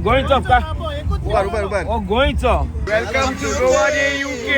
गोंयचो. उबार उबार उबार. हो गोंयचो. Welcome to Goa day UK.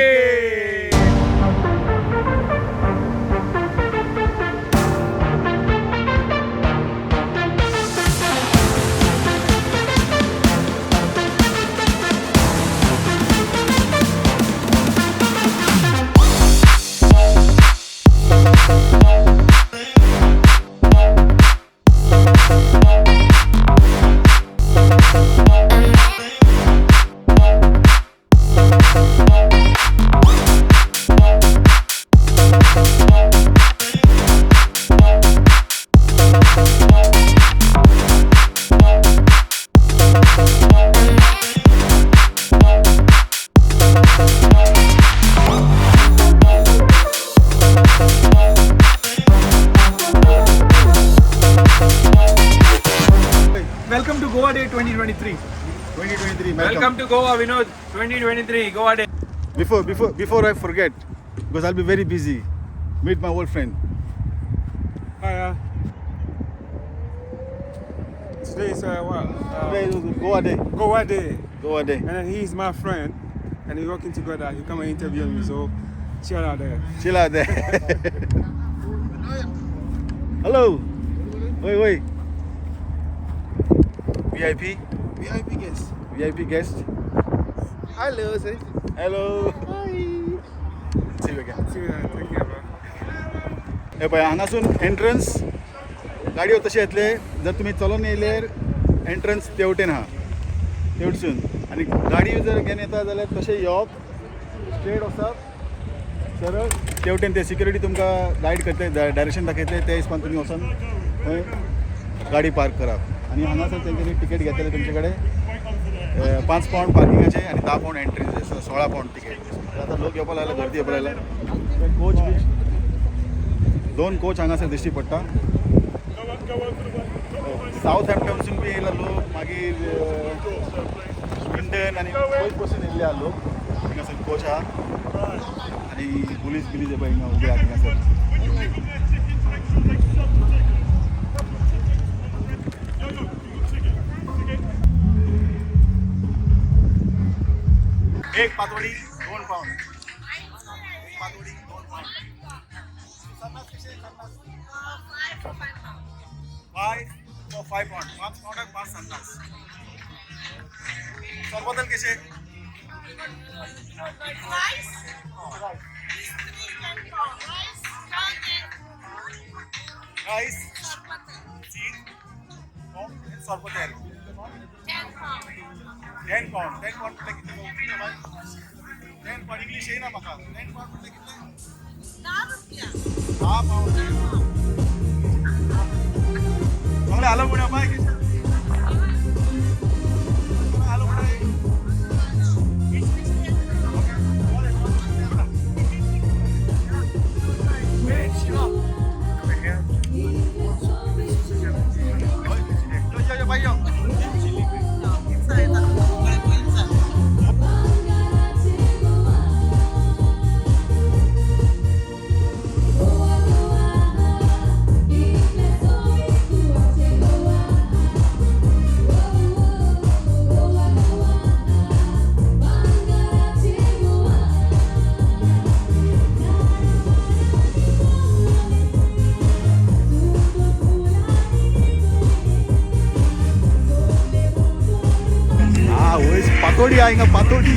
Welcome to Goa Day 2023. 2023. Welcome to Goa Vinod 2023 Goa day. Before I forget, because I'll be very busy, meet my old friend. Hi, today is what? Today is Goa Day. Goa Day. Goa Day. And then he's my friend, and we're working together. He come and interview me, so chill out there. Chill out there. Hello. Wait, wait. VIP. VIP guest. VIP guest. Hello, sir. Hello. Hi. See you again. See you there. Take care, bro. हे पळय हांगासून entrance गाडयो तशे येतले. जर तुमी चलोन येयल्यार एंट्रन्स तेवटेन आहा, तेवटसून. आनी गाडी जर घेवन येता जाल्यार तशें येवप, स्ट्रेट वचप सरळ तेवटेन. ते सिक्युरिटी तुमकां गायड करतले, डायरेक्शन दाखयतले. ते हिसपान तुमी वचोन थंय गाडी पार्क कराप. आनी हांगासर तेंच्यांनी तिकेट घेतले तुमचे कडेन 5 पावंड पार्किंगाचे आनी 10 पावंड एंट्रीचे, सो 16 पावंड तिकेट. आतां लोक येवपा लागला, गर्दी येवपा लागला. कोच बीच दोन कोच हांगासर दिश्टी पडटा. सावथ हॅम्पटनसून बी येयला लोक, मागीर स्विंडन आनी पयस पसून येयल्ले आहा लोक. हांगासर कोच आहा आनी पुलीस बिलीस हे पळय हिंगा उबे आहा थिंगासर. एक पातोडी 2 पावंड. एक पातोडी 2 पावंड. सन्नास कशे? Sannyas 5 for 5 pound. 5 पावंडाक 5 सन्नास. सरबतल कशे? Rice is 3 10 pound. Rice, counted. Rice, Sarpatel, cheese, sorpotel. 10 pound. 10 pound. 10 pound म्हटल्यार कितले बाय? 10 पावंड इंग्लीश येयना म्हाका. 10 पावंड म्हटल्यार कितले? 10 रुपया. 10 पावंड. सगळे आलो म्हणा बाय. आलो म्हणा. Yo, yo, yo, yo. Ah, वयस पातोडी आहा हिंगा patodi.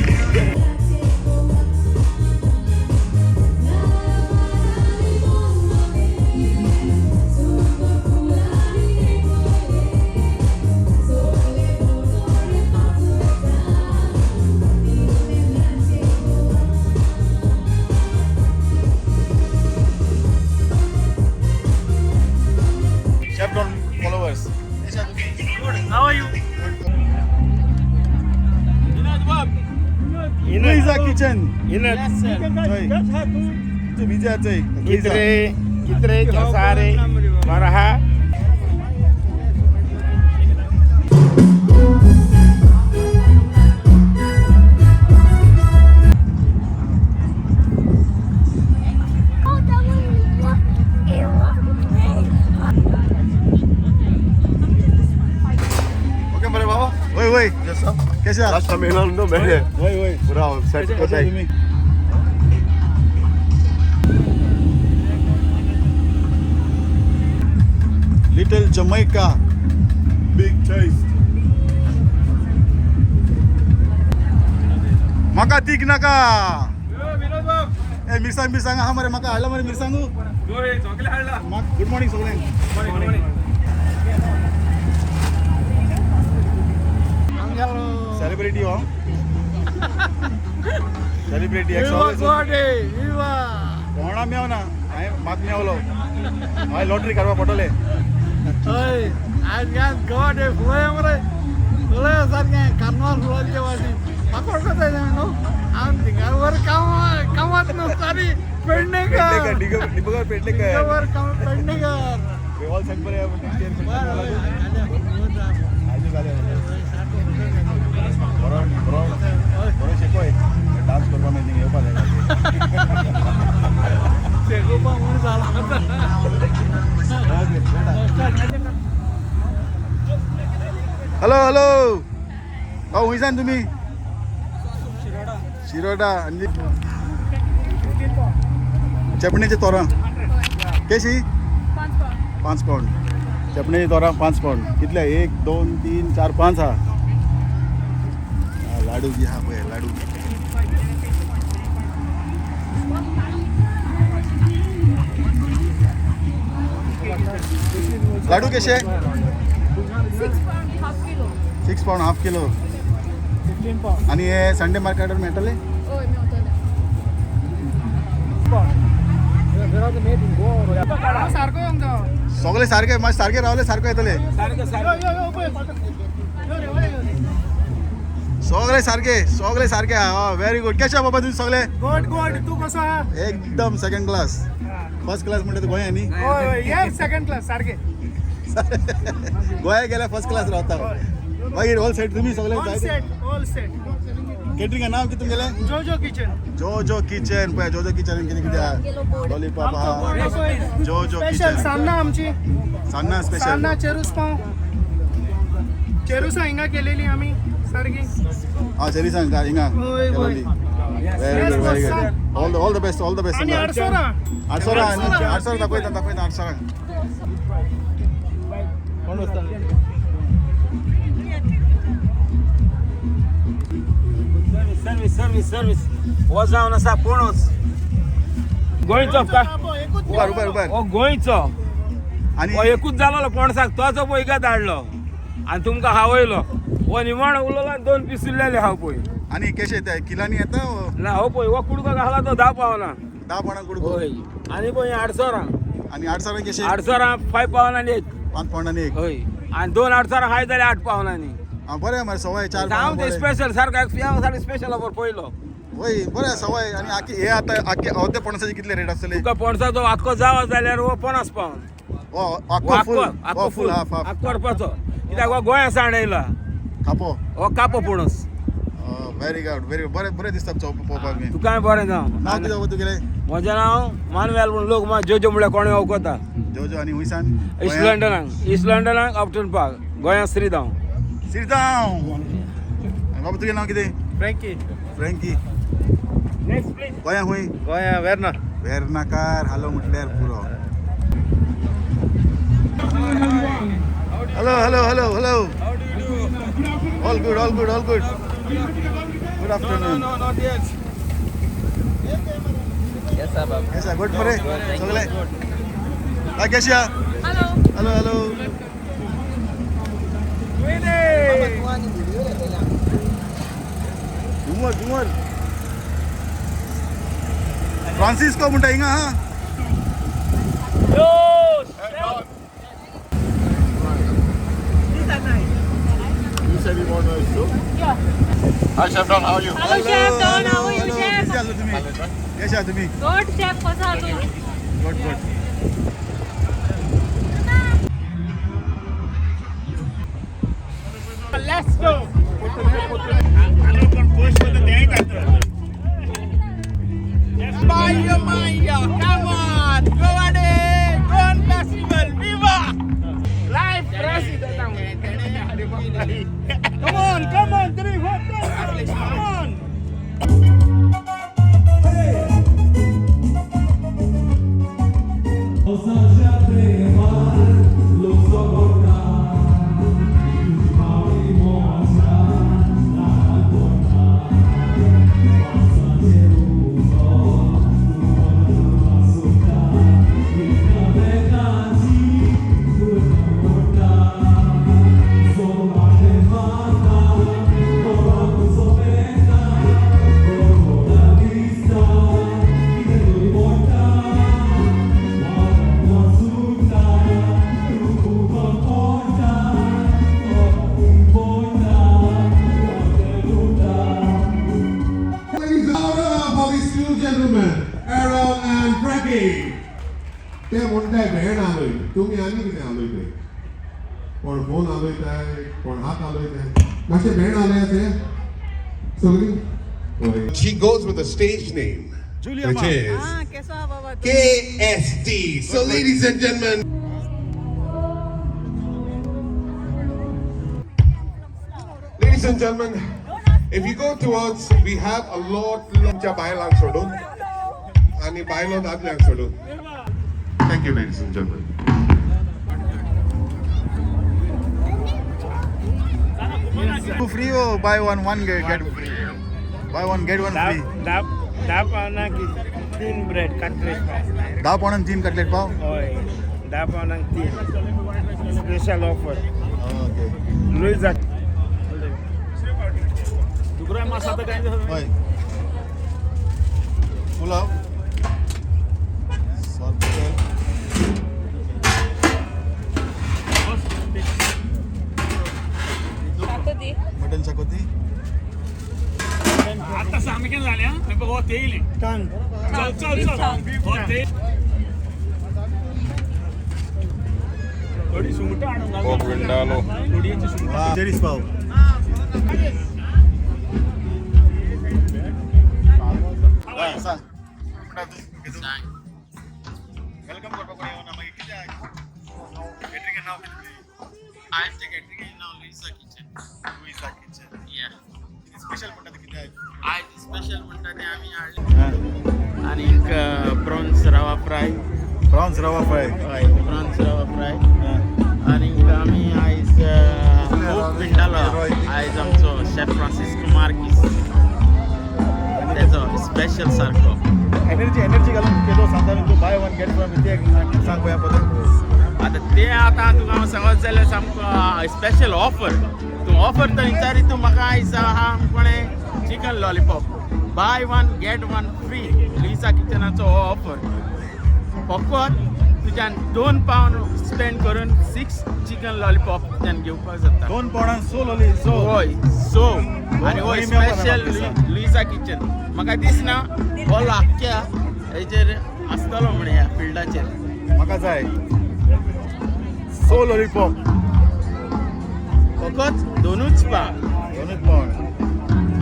Chef Don followers. How are you? Luisa Kitchen. Yes sir. तू बिजी आहा. कित्रे कित्रे सारे बरहा. ओके बरें बाबा. वय वय. वय कशें आहा? लास्ट टाइम येयलो न्हू मेळ्ळे. वय वय पुरा सेट कशें कोताय. तुमी? Little Jamaica big taste. म्हाका तीख नाका. विनोद बाब. ए मिरसांग मिरसांग आहा मरे, म्हाका हाडला मरे मिरसांगू. गोय सगळे हाडला. गुड मॉर्निंग सगळ्यांक. मॉर्निंग. सेलिब्रिटी हो, सेलिब्रिटी. कोणा मेवना हांवें मात मेवलो, हांवें लॉटरी काडपा पडटले. हय, आज गोवा डे फुलोया मरे, फुलोया सारकें कार्नवाल फुलोवचे भाशेन. म्हाका वळखता न्हू हांव थिंगा वर कामात न्हू सारी पेडणेकर. डिबगर पेडणेकर. वर पेडणेकर. ऑल सेट बरे. बरो बरो बरो शिकोय डान्स करपा मागीर थिंगा येवपा जाय. शेकोवपा म्हूण जाला. हॅलो हॅलो भाऊ, खंयसान तुमी? शिरोडा. आनी चेपणेचे तोरां केशी? 5 पाउंड. चेपणेची तोरां 5 पाउंड. कितले? 1 2 3 4 5 आहा. लाडू बी आहा पळय, लाडू. लाडू कशे? 6 pound half kilo. 6 pound half kilo. आनी हे संडे मार्केटार मेळटले? हय मेवतले. सगळे सारखे मातशे सारखे रावले सारखे येतले. सगळे सारखे सगळे सारखे आहा. Very good. कशे बाबा तुमी सगळे? Good good. तू कसो आहा? एकदम सेकंड क्लास. फर्स्ट क्लास म्हणटा गोंया न्ही? हय हय, सेकंड क्लास सारखे. गोंया गेल्यार फर्स्ट क्लास रावता. मागीर ऑल सेट तुमी सगळे? All set all set. केटरिंगा नाव कितें तुमगेलें? जोजो किचन. जोजो किचन. पळय जोजो किचन कितें कितें आहा. लॉलीपॉप आहा. जोजो स्पेशल किचन. सान्नां आमची. सान्नां स्पेशल. सान्नां, चेरूस पाव, चेरुसां हिंगा केलेली आमी सारकी. हा चेरीसां हिंगा हय, हय. केलोली. Very good very good. All the best all the best. आनी आडसरां. आडसरां आडसरां दाखयता दाखयता आडसरां. कोण वचता? Service service service. हो जावन आसा पणस गोंयचो. उबार उबार उबार. हो गोंयचो. आनी हो एकूच जालोलो पणसाक, तोचो पळय हिंगा धाडलो आनी तुमकां खावयलो. हो निमाणो उरलो आनी 2 पीस उरलेले हांव पळय. आनी कशें ते किलांनी येता? ना हो पळय हो कुडको घाला तो 10 पावना. 10 पावणां कुडको. हय. आनी पळय आडसरां. आनी आडसरां कशें? आडसरां 5 पावनांनी एक. 5 पावणांनी एक. हय. आनी 2 आडसरां खायत जाल्यार 8 पावनांनी. आं बरें मरे, सवाय 4 जावं पावणां. ते बरें स्पेशल सारको सारकें स्पेशल ऑफर पयलो. वय बरें सवाय. आनी आखी हे आतां आखी अर्दे पणसाची कितले रेट आसतली? तुका पणसाचो आख्खो जावो जाल्यार हो 50 पावन. हो आख्खो फूल? आख्खो फूल हाफ हाफ. आख्खो व्हरपाचो कित्याक हो गोंया सावन येयला. खापो. हो कापो पणस. Very good very good. बरें बरें दिसता पळोवपाक बी. तुकाय बरें जावं. नांव कितें बाबा तुगेलें? म्हजें नांव मानुएल, पूण लोक म्हाका जोजो म्हणल्यार कोणूय वळखता. जोजो. आनी हुंयसान? इस्ट लंडनाक, इस्ट लंडनाक अपटन पार्क, गोंया श्रीधांव. श्रीधांव. आनी बाबा तुगेलें नांव कितें? फ्रँकी. फ्रँकी. Next please. गोंया खूंय? गोंया वेर्ना. वेर्नाकार हालो म्हटल्यार पुरो. Hello hello hello hello. All good all good all good. Good afternoon. No, not yet. कशें? गुड मरे सगळे. हाय कशी आहा? हॅलो. Hello hello. घुमर घुमर. फ्रांसिस्को म्हणटा हिंगा हा. Hi Chef Don, how are you? Hello chef Don, how are you chef? कशे आसले तुमी? कशे आहा तुमी? गुड शेफ, कसो आहा तूं? Good good. Let's go. Maya, Maya, come on, Goa Day, Goan Festival, viva! Live president. Come on, Ladies and gentlemen, for these two gentlemen, Aaron and Frankie. ते म्हणटाय भेण आलोय तुमी आनी कितें आलोयताय, कोण फोन आलोयताय, कोण हात आलोयताय, मातशें भेण आलोया ते सगळीं. She goes with a stage name, Julia which Ma. is KSD. So, ladies and gentlemen, ladies and gentlemen, if you go towards, we have a lot तुमच्या बायलांक सोडून आणि बायलो दादल्यांक सोडून. Thank you, ladies and gentlemen. Two free or buy one one get free? Buy one get one free. 10 पावनाक 3 bread cutlet पाव. 10 पावणान 3 cutlet पाव. हय, 10 पावनाक 3, स्पेशल ऑफर. ओके. लुईजा. हय, पुलाव, सोरपोटेल, मटन शाकोती. आता सामकें जालें हो तेयलें, चल चल चल, हो ते थोडी सुंगटां हाडून घाल. थोडयेची सुंगटां. चेरीस पाव. सांग, welcome करपाक कोण येवना मागीर कितें कॅटरिंग नांव कितें? आयचे कॅटरिंग नांव लुईसा किचन. Louisa kitchen. या. कितें स्पेशल म्हणटा तें कितें? आयज स्पेशल म्हणटा तें आमी हाडलें आनीक prawns rava fry. Prawns rava fry. हय, प्रॉन्स रवा फ्राय. आनीक आमी आयज खूब विंडालो. आयज आमचो शेफ फ्रांसिस्को मार्कीस, तेजो स्पेशल सारको. एनर्जी एनर्जी घालून केलो सांगता तूं, बाय वन गेट वन, ते सांग पळया पदर. आतां तें आतां तुका हांव सांगत जाल्यार सामको स्पेशल ऑफर, तूं ऑफर तर विचारी तूं म्हाका. आयज आहा कोणें chicken lollipop buy one get one free. Luisa किचनाचो हो ऑफर. फकत तुज्यान 2 पावंड स्पेंड करून 6 चिकन लॉलीपॉप तुज्यान घेवपाक जाता. 2 पावंडान 6 लॉली 6. हय, सो आनी हो स्पेशल लुईसा किचन. म्हाका दिसना हो आख्ख्या हेजेर आसतलो म्हण ह्या फिल्डाचेर. म्हाका जाय 6 लॉलीपॉप. फकत 2 पावंड. 2 पावंड.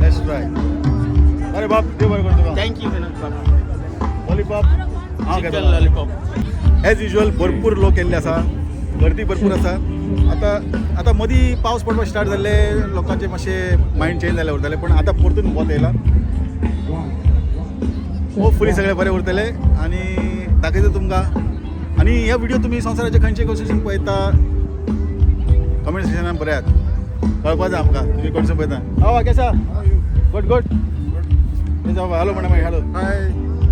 Let's try. अरे बाप, देव बरें करूं तुका. Thank you Vinod बाब. लॉलीपॉप हांव चिकन घेतलो. लॉलीपॉप. एज युजल भरपूर लोक येयल्ले आसा, गर्दी भरपूर आसा. आतां आतां मदीं पावस पडपाक स्टार्ट जाल्ले, लोकांचे मातशें मायंड चेंज जाल्ले उरताले, पूण आतां परतून वत येयला. होपफुली सगळे बरे उरतले आनी दाखयता तुमकां. आनी हे व्हिडिओ तुमी संवसाराचे खंयचे खंयचे पळयता, कमेंट सेक्शनान बरयात, कळपा जाय आमकां तुमी कोणसून पळयता. हय, केसा? Good good. Hello म्हणा मागीर, हॅलो. Hi.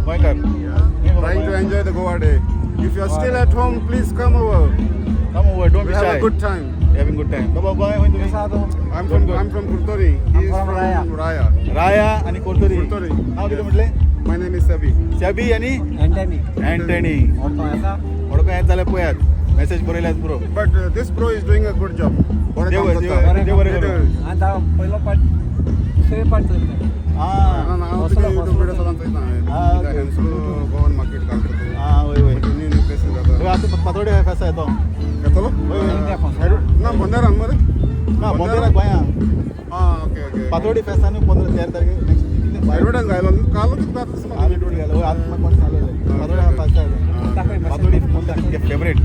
गोंयकार. Trying to enjoy the Goa day. If you are still at home, please come over. Come over, don't be We have shy. a good time. Having good time. बाबा, गोंय खंय तुमी? I'm from Curtorim. He is from Raya. राया आनी कोर्तोरी. कुर्तोरी. नांव कितें म्हटलें? My name is Sabi. Sabi आनी Anthony. Madgaon येत जाल्यार पळयात, मॅसेज बरयल्यात पुरो. But this bro is doing a good job. बरें देव काम देव करता. देव बरें करूं. पयलो पार्ट, दुसरे पार्ट चलता. आं. ना, हांव तुगे YouTube video सदांच चोयता. Ah, okay. हेन्सलो गोवन मार्केट घालता तूं. आं, वय वय. न्यू न्यू प्लेसीस जाता. आतां पातोडे फेसा येतो. येतलो? वय वय. ना, बोंदेरान मरे? ना, बोंदेरा गोंया. आं, ओके ओके. पातोडी फेस्ता न्हू 15 13 तारखेक नेक्स्ट. एडवर्टायज घायलो काल तुका. काल एडवर्टायज घालो वय, आतां कोण सांगलें पातोडी फेस्ता येता. पातोडी फेवरेट.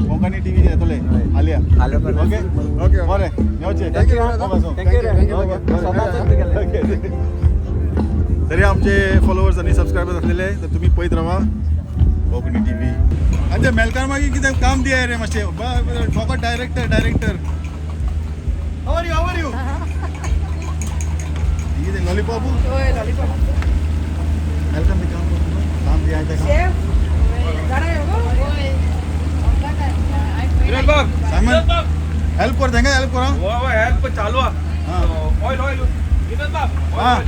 कोंकणी टीव्ही येतले आलिया. ओके. ओके. बरें, येवचें. Thank you. Thank you, thank you. Okay. तरी आमचे फॉलोवर्स आनी सबस्क्रायबर्स आसलेले तर तुमी पळयत रावा. कोंकणी टीव्ही. आनी ते मेलकार मागीर कितें काम दिया रे मातशें फकत director director. How are you? How are you? कितें लॉलीपॉप? हय लॉलीपॉप. Welcome बी काम काम दिया ते काम. शेफ जाणा गो? सायमन हेल्प कर तेंका, हेल्प करा. हय हेल्प चालू आहा. ऑयल ऑयल विनोद बाब. हां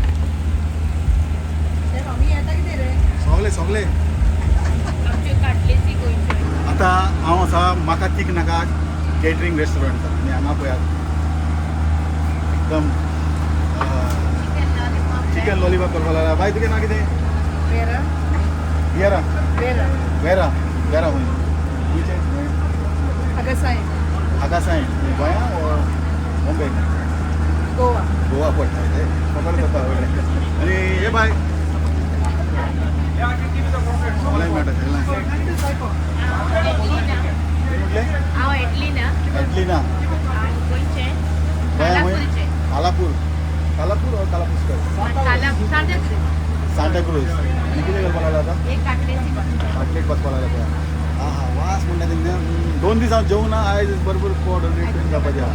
शेफ आमी येता कितें रे? सगळे सगळे. आमच्यो काटलेसी गोंयच्यो. आतां हांव आसा म्हाका तीक नाका केटरींग रेस्टॉरंट. आनी हांगा पळयात एकदम चिकन लॉलीपॉप करपाक लागला. बाय तुगें नांव कितें? Vera. Vera. Vera. Vera. Vera खंय खंयचें? आगासाय. आगासाय गोंया or Bombay? Goa. Goa पडटा ते खबर जाता. आनी हे बाय सगळ्यांक मेळटा सगळ्यांक. म्हटलें हांव एडलिना. एडलिना. हांव गोंयचें. गोंया खंय? कालापूरचें. कालापूर. कालापूर or कालापुस्कर? सांताक्रूज. सांताक्रूज. आनी कितें करपाक लागला आतां? एक काटलेसी. काटलेट बसपाक लागला पळय. आं हां वास म्हणटा तेन्ना 2 दीस हांव जेवना आयज बरोबर पोट ट्रेन जावपाचें आहा.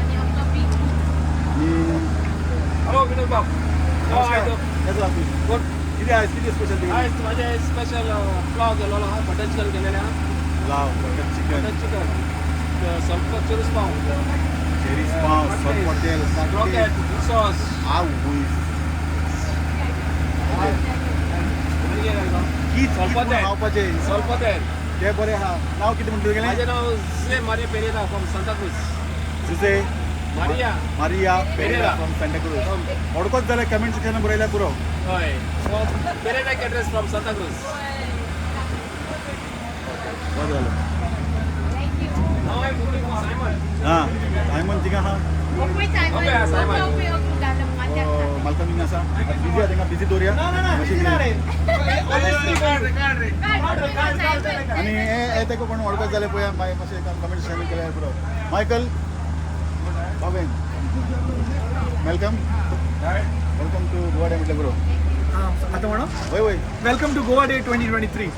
आनी हॅलो विनोद बाब. नमस्कार. कितें आयज कितें स्पेशल तुगेलें? आयज म्हाजें स्पेशल पुलाव केलोलो आहा, बटर चिकन केलेलें आहा. Pulao butter chicken. Butter chicken, cherries पाव. चेरीस पाव, सोरपोटेल, रॉकेट सॉस. आवय. सोलपोतेल. खावपाचें सोलपोतेल. तें बरें आहा. नांव कितें म्हणटा तुगेलें? म्हाजें नांव Jose Maria Pereira from Santacruz. Jose Maria Maria Pereira from Santacruz. वळखत जाल्यार कमेंट सेक्शनान बरयल्यार पुरो. हय, पेरेरा केटरर्स फ्रॉम सांताक्रूज. बरें जालें. हांव सायमन. हां सायमन थिंगा आहा. सायमन. मालकान बीन आसा बिजी आहा तेंका, बिजी दवरया. आनी हे तेका कोण वळखत जाल्यार पळया मागीर मातशें कमेंट सेक्शनान केल्यार पुरो. मायकल बाबेन welcome. Welcome to Goa day म्हटलें पुरो. आतां म्हणो. वय वय. Welcome to Goa day 2023.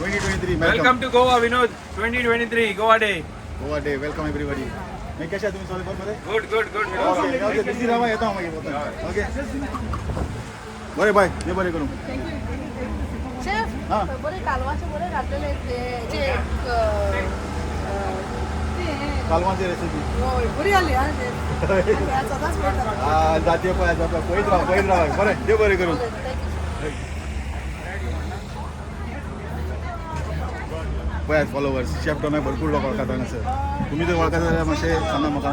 2023. Welcome to Goa Vinod 2023 Goa day. Goa day welcome everybody. मागीर कशें आहा तुमी सगळे बरें? Good good good. Okay okay busy रावा, येता हांव मागीर. ओके बरें बाय, देव बरें करूं. शेफ हां बरें कालवाचें बरें घातलेलें तें कालवांची रेसिपी हय बरी जाली आं शेफ. सदांच पळयता. जाती पळय जाता पळयत राव पळयत राव. बरें देव बरें करूं. पळयात फॉलोवर्स शेफ डॉनाक भरपूर लोक वळखता हांगासर. तुमी जर वळखता जाल्यार मातशें सांगा म्हाका.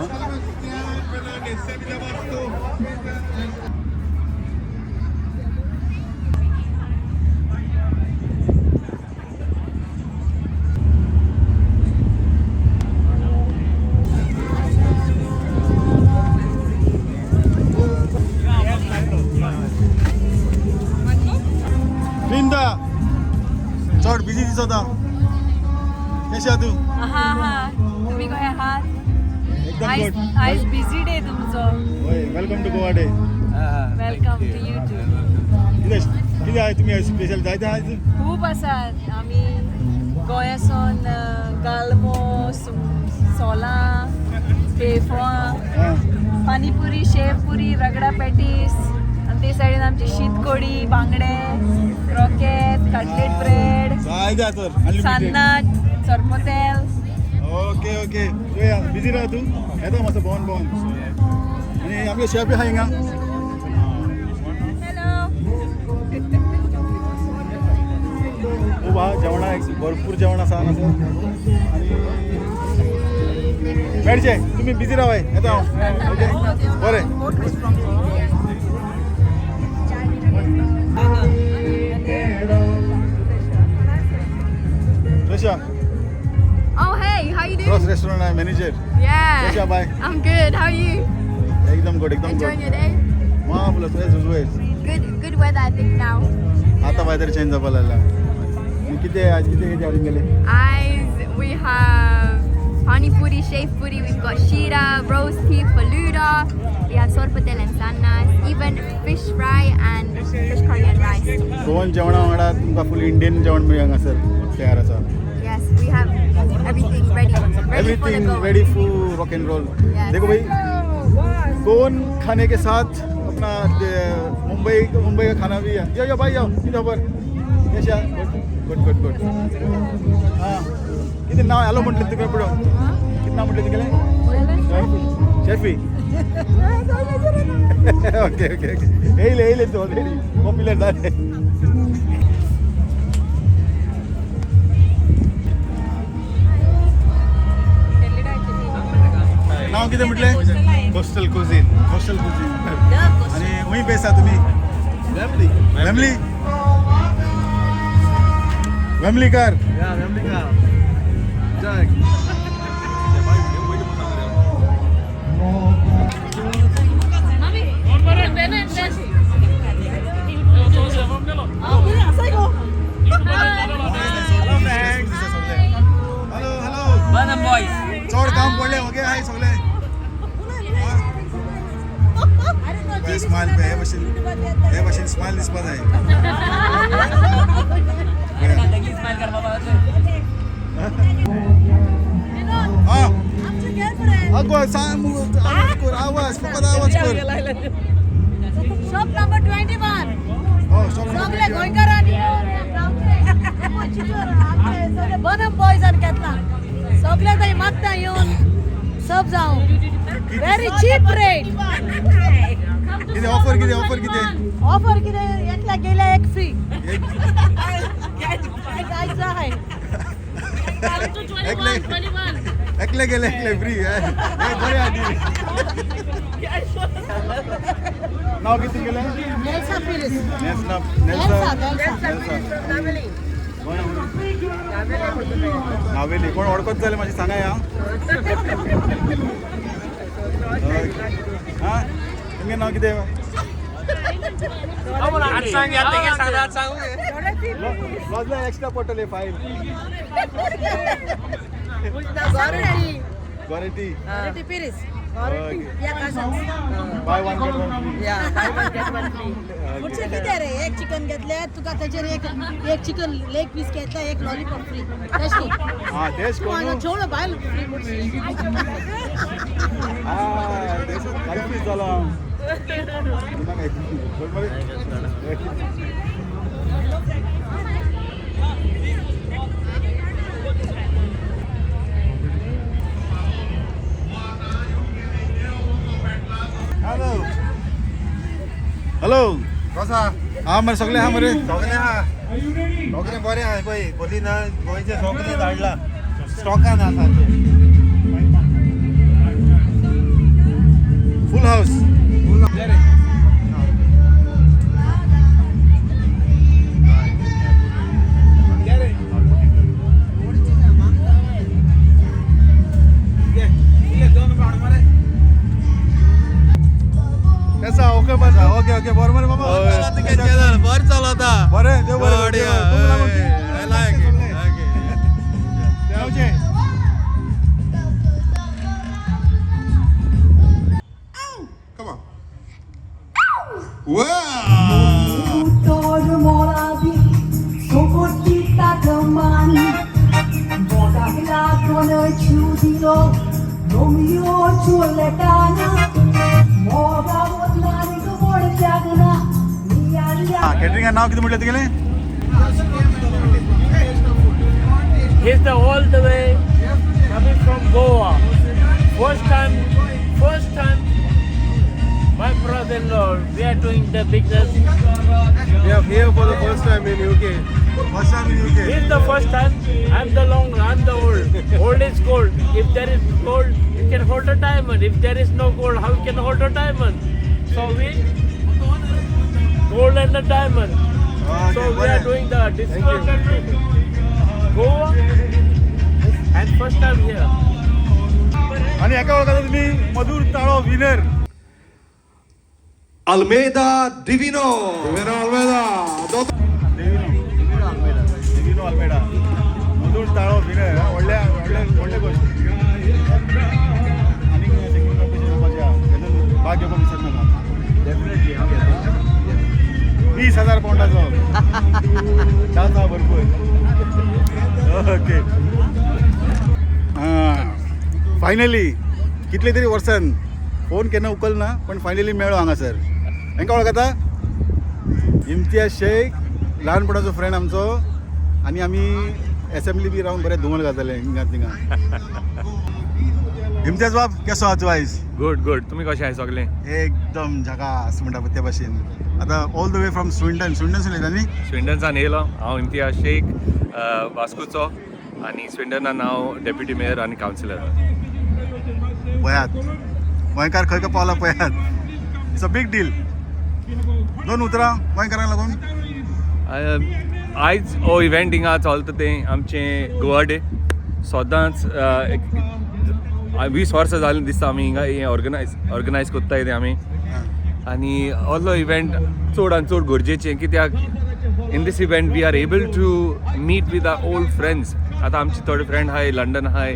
वृंदा चड बिजी दिसता, कशें आहा तूं? हा हा, तुम्ही कशे आहात? एकदम गुड. आयज बिजी डे तुमचो. हय, welcome to Goa day. Welcome to you too. कितें कितें आयज तुमी स्पेशल जायते आयज? खूब आसात. आमी गोंयासून गालमो, सोलां, पेफां, पानीपुरी, शेवपुरी, रगडा पॅटीस, आनी ते सायडीन आमची शीतकोडी, बांगडे, क्रोकेट, कटलेट ब्रेड, जायते आहा तर. सान्नां, सोरपोतेल. ओके ओके चोया बिजी राव तूं, येता मातसो भोंवन भोंवन. आनी आमगे शेफ आहा हिंगा. हॅलो. खूब आहा जेवणां, भरपूर जेवण आसा हांगासर. आनी मेळचें, तुमी बिजी रावाय, येता हांव. ओके बरें. Trisha. Oh hey, how you doing? Cross restaurant manager. Yeah. Trisha bye. I'm good. How are you? एकदम गुड, एकदम good. Enjoying your day? Marvelous as always. Good, good weather I think now. आता weather change जावपाक लागला. कितें आज कितें कितें हाडून गेले? Eyes, we have pani puri, shev puri, we've got shira, rose tea, faluda, we have sorpotel and sannas, even fish fry and fish curry and rice. Goan जेवणा वांगडा तुमकां फूल इंडियन जेवण मेळ्ळें हांगासर. तयार आसा. Yes, we have everything ready. Ready for the everything go. Ready for rock and roll. Yes. देखो भाई, गोवन खाने के साथ अपना मुंबई मुंबई का खाना भी है. यो यो भाई, यो कितें खबर? कशें? Good good good. हां, कितें नांव? हॅलो म्हटलें तुवें पुरो. कितें नांव म्हटलें तुगेलें? शेफी. ओके ओके ओके, येयले येयले तूं ऑलरेडी पॉप्युलर जालें. नांव कितें म्हटलें? Coastal cuisine. Coastal cuisine. आनी खंय बेस आहा तुमी? Wembley. Wembley. वेम्बलीकर. Yeah, Wembley car. Jack. Hello hello. Boys. चड काम पडलें ओके हाय सगळे. स्मायल पळय, हे भाशेन स्मायल दिसपा जाय. स्माइल कर बाबा. हा, अगो सांग, आवाज कर, आवाज, फकत आवाज कर. Shop number 21. हो, शॉप. सगळे गोंयकारांनी सगळे बनम बॉयजान घेतला. सगळे थंय मागता येवन सब जावं. Very cheap rate. कितें ऑफर? कितें ऑफर? कितें? ऑफर कितें? एकल्या गेल्या एक फ्री. जायचं आहे. एकले एकले गेले एकले फ्री. बरें आदी. नांव कितें तुगेलें? नेल्सा पिरिस. नेल्सा. नेल्सा. नेल्सा. नेल्सा. नावेली. कोण वळखत जाल्यार मातशें सांगा. या, हां, तुमगें नांव कितें? सांग. सांग. लॉजला एक्स्ट्रा पडटले फायल. Goretti. Goretti Pires. Buy one get one free. पुढचे किती रे? एक चिकन घेतले तुका तेचेर एक एक चिकन लेग पीस घेतला, एक लॉलीपॉप फ्री. तशें. हां, तेच कोण. जेवण बायल फ्री मुडशी. हां, तेच कन्फ्यूज जालो हांव. बरोबर. Hello hello. कसा? हा मरे, सगळे हा मरे. सगळे आहा, सगळे बरें आहा. पळय, बोली ना, गोंयचे सगळे धाडला, स्टॉकान आहा सारकें. फुल हाऊस. कसा? ओके बस, ओके ओके, बरोबर बाबा. बरें चलता. बरें, देव बरें करूं. तुमकां लागून. I like it. Okay. देवचें. Come on. Wow! তোর মরাবি সোকটি তাকমান বদাগলা কোন ছুদিলো রোমিও চুলেটানা মোগা বদলানি গো বড় জাগনা. कॅटरिंगा नाव कितें म्हटलें तुगेलें? He's the all the way coming from Goa. First time, first time, my brother-in-law, we are doing the business. We are here for the first time in UK. First time in UK. He's the first time. I'm the long, I'm the old. Old is gold. If there is gold, you can hold a diamond. If there is no gold, how you can hold a diamond? So we gold and the diamond. So we are doing the disco country, Goa, and first time here. आनी हेका वळखता तुमी? मधुर ताळो winner. Almeida Divino. Divino Almeida. Divino Almeida, Divino Almeida, मधुर ताळो winner. व्हडल्या व्हडले व्हडले गोश्ट. आनीक सिंगींग कॉम्पिटिशन येवपाचें आहा, तेतून भाग घेवपाक विसर नाका. डेफिनेटली. 20,000 पावंडाचो चान्स आहा भरपूर. ओके. हां, फायनली कितले तरी वर्सान फोन केन्ना उखलना, पण फायनली मेळ्ळो हांगासर. हेंका वळखता? इम्तियाज शेख, ल्हानपणाचो फ्रेंड आमचो, आनी आमी एसेंब्ली बी रावन बरें धुमल घालताले हिंगा थिंगा. इम्तियाज बाब, केसो आहा तूं आयज? गुड गुड, तुमी कशें आहाय सगळे? एकदम झकास म्हणटा पळय ते भाशेन. आतां all the way from Swindon, Swindon उलयता न्ही? स्विंडनसान येयलो हांव, इम्तियाज शेख, वास्कोचो, आनी स्विंडनान हांव डेप्युटी मेयर आनी कावन्सिलर. पळयात, गोंयकार खंय खंय पावला पळयात. It's a big deal. दोन उतरां गोंयकारांक लागून. आयज हो इव्हेंट हिंगा चलता तें आमचें गोवा डे. सदांच एक 20 वर्सां जालीं दिसता आमी हिंगा हें ऑर्गनायज कोत्ताय तें आमी. आनी असलो इव्हेंट चड आनी चड गरजेचें, कित्याक in this event we are able to meet with our old friends. आतां आमचे थोडे फ्रेंड आहाय लंडन आहाय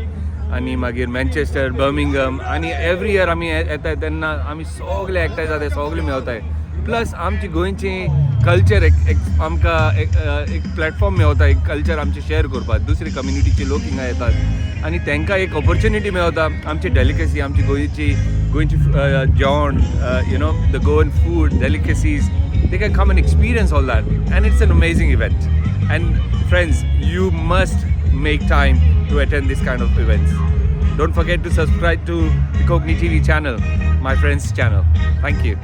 आनी मागीर मँचेस्टर, बर्मिंगम, आनी एवरी इयर आमी येताय तेन्ना आमी सगळे एकठांय जाताय, सगळे मेवताय. प्लस आमची गोंयची कल्चर एक एक आमकां एक एक प्लॅटफॉर्म मेवता, एक कल्चर आमचें शेअर करपाक. दुसरी कम्युनिटीचे लोक हिंगा येतात आनी तांकां एक ऑपॉर्च्युनिटी मेवता आमची डेलिकसी, आमची गोंयची जेवण, the Goan food delicacies, they can come and experience all that, and it's an amazing event. And friends, you must make time to attend this kind of events. Don't forget to subscribe to the Kokani TV channel, my friend's channel. Thank you.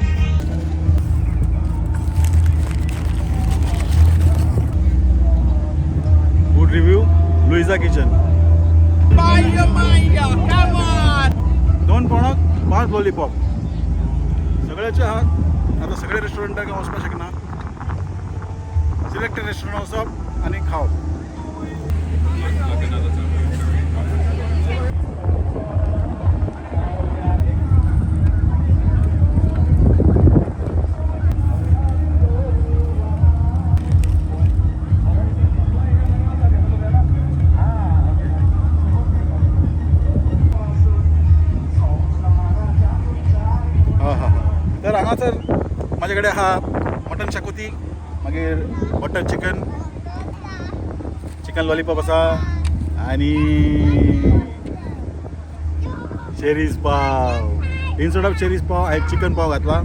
Food review, Louisa kitchen. दोन पोणक 5 lollipop सगळ्याचे आहात. आतां सगळे रेस्टॉरंटाक हांव वचपाक शकना, selected restaurant वचप आनी खावप. हां हां, तर हांगासर म्हाजे कडेन आहा मटन शाकोती, मागीर बटर चिकन, चिकन लॉलीपॉप आसा आनी चेरीज पाव. इन्स्टेड ऑफ चेरीज पाव हांवें चिकन पाव घातला.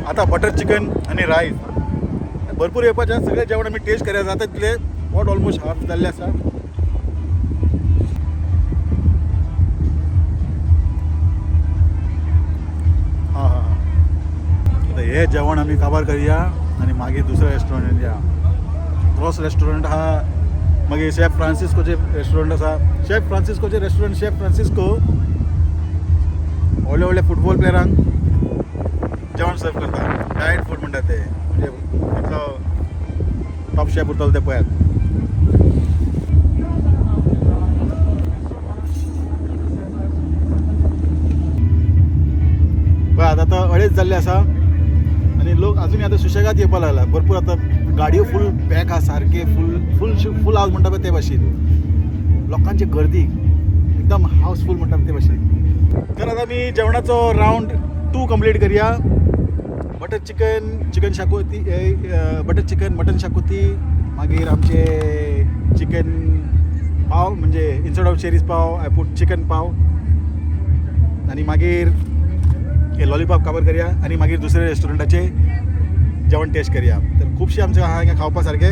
आतां बटर चिकन आनी रायस भरपूर येवपाचें. सगळें जेवण आमी टेस्ट करया. जाता तितलें पोट ऑलमोस्ट हाफ जाल्लें आसा. हां हां, आतां हें जेवण आमी काबार करया आनी मागीर दुसऱ्या रेस्टॉरंटान या. क्रॉस रेस्टॉरंट आहा, मागीर शेफ फ्रांसिस्कोचें रेस्टॉरंट आसा. शेफ फ्रांसिस्कोचें रेस्टॉरंट, शेफ फ्रांसिस्को व्हडले व्हडले फुटबॉल प्लेयरांक जेवण सर्व करता. डायट फूड म्हणटा ते, म्हणजे इतलो टॉप शेफ उरतलो ते पळयात. पळयात आतां 2.5 जाल्ले आसा आनी लोक अजूनय आतां सुशेगाद येवपाक लागला भरपूर. आतां गाडयो फूल पॅक आहा, सारके फूल फूल फूल हावस म्हणटा पळय ते भाशेन. लोकांची गर्दी एकदम हावसफूल म्हणटा ते भाशेन. तर आतां आमी जेवणाचो रावंड 2 कंप्लीट करया. बटर चिकन, चिकन शाकोती, बटर चिकन, मटन शाकोती, मागीर आमचे चिकन पाव, म्हणजे इन्स्टेड ऑफ चेरीज पाव I put chicken पाव, आनी मागीर हे लॉलीपॉप काबर करया आनी मागीर दुसऱ्या रेस्टॉरंटाचे जेवण टेस्ट करया. तर खुबशे आमचे आहा हिंगा खावपा सारके.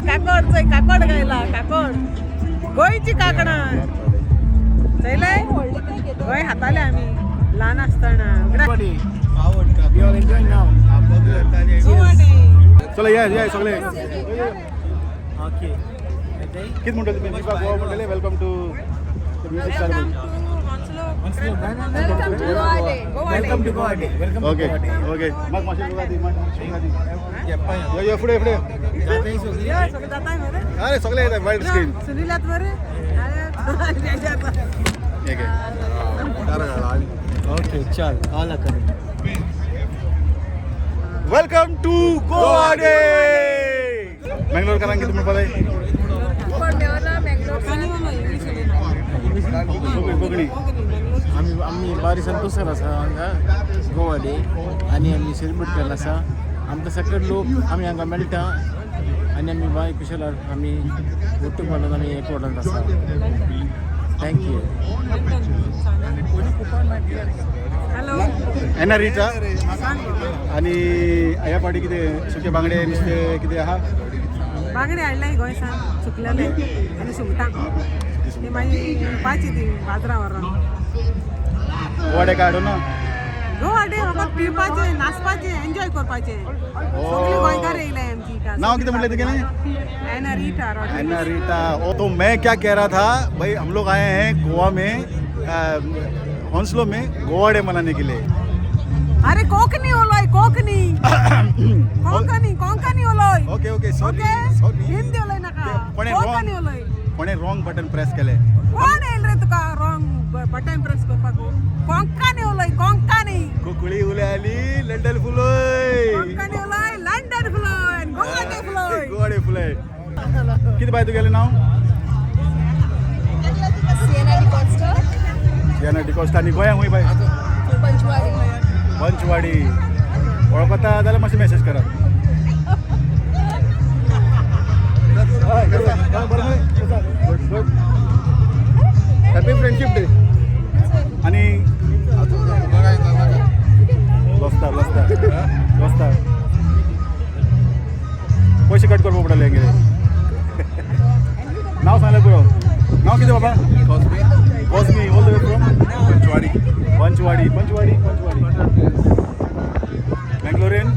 काकड चोय, काकड गायला, काकड गोंयची काकडां चोयले, गोंय खाताले आमी ल्हान आसतना. चला या या सगळे. कितें म्हणटले तुमी? गोवा म्हणटले. Welcome to music ceremony. Welcome to Goa Day. Welcome to Goa Day. Okay okay. मग मातशें दी, मातशें दी. यो यो फुडें फुडें. अरे सगळे येता वायड स्क्रीन. सुनीलात मरे. हे घे. ओके चल ऑल करें. Welcome to Goa day. मँगलोरकारांक कितें म्हणपा जाय? कोंकणी. आमी आमी बारी संतोशान आसा हांगा गोवा डे आनी आमी सेलिब्रेट केल्लो आसा. आमकां सगळे लोक आमी हांगा मेळटा आनी आमी बाय कुशल आमी ಒಟ್ಟು ಮಾಡೋದು आमी एकवटांत आसा. Thank you. Hello एना रिटा. आनी ह्या फावटी कितें सुके बांगडे नुस्तें कितें आहा? बांगडे हाडले गोंयसान सुकलेले आनी सुंगटां ती मागीर विणपाची ती बाजरां व्हरोन. गोवा डे काय हाडूं ना? गोवा डे फकत पिवपाचें, नाचपाचें, एन्जॉय करपाचें. सगळीं गोंयकार येयले आमची. नाव कितें म्हणलें तुगेलें? एना रिटा. एना रीटा. ओ तो मैं क्या कह रहा था भाई, हम लोग आए हैं गोवा में, हौंसलो में गोवा डे मनाने के लिए. अरे Konkani उलोय, Konkani Konkani Konkani उलोय. Okay okay sorry okay sorry. Hindi उलोय नाका. कोणे कोंकणी wrong- उलोय. कोणे रॉंग बटन प्रेस केले. कोण येयल रे तुका रॉंग बटन प्रेस करपाक? कोंकणी उलोय कोंकणी. कोकणी उलय आली लंडन फुलोय. कोंकणी उलोय लंडन फुलोय गोवा डे फुलोय. गोवा डे फुलोय. कितें बाय तुगेलें नांव? Sienna D'Costa. Sienna D'Costa. आनी गोंया खूंय बाय? पंचवाडी. पंचवाडी. वळखता जाल्यार मातशें मॅसेज करात. हय, कसो? हय, बरें मरे? कसो? Good good. Happy friendship day. आनी बसता बसता बसता पयशे कट करपा पडटले हेंगेले. नांव सांगलें पुरो. नांव कितें बाबा? Cosme. Cosme all the way from Panchwadi. Panchwadi Panchwadi Panchwadi. Mangalorean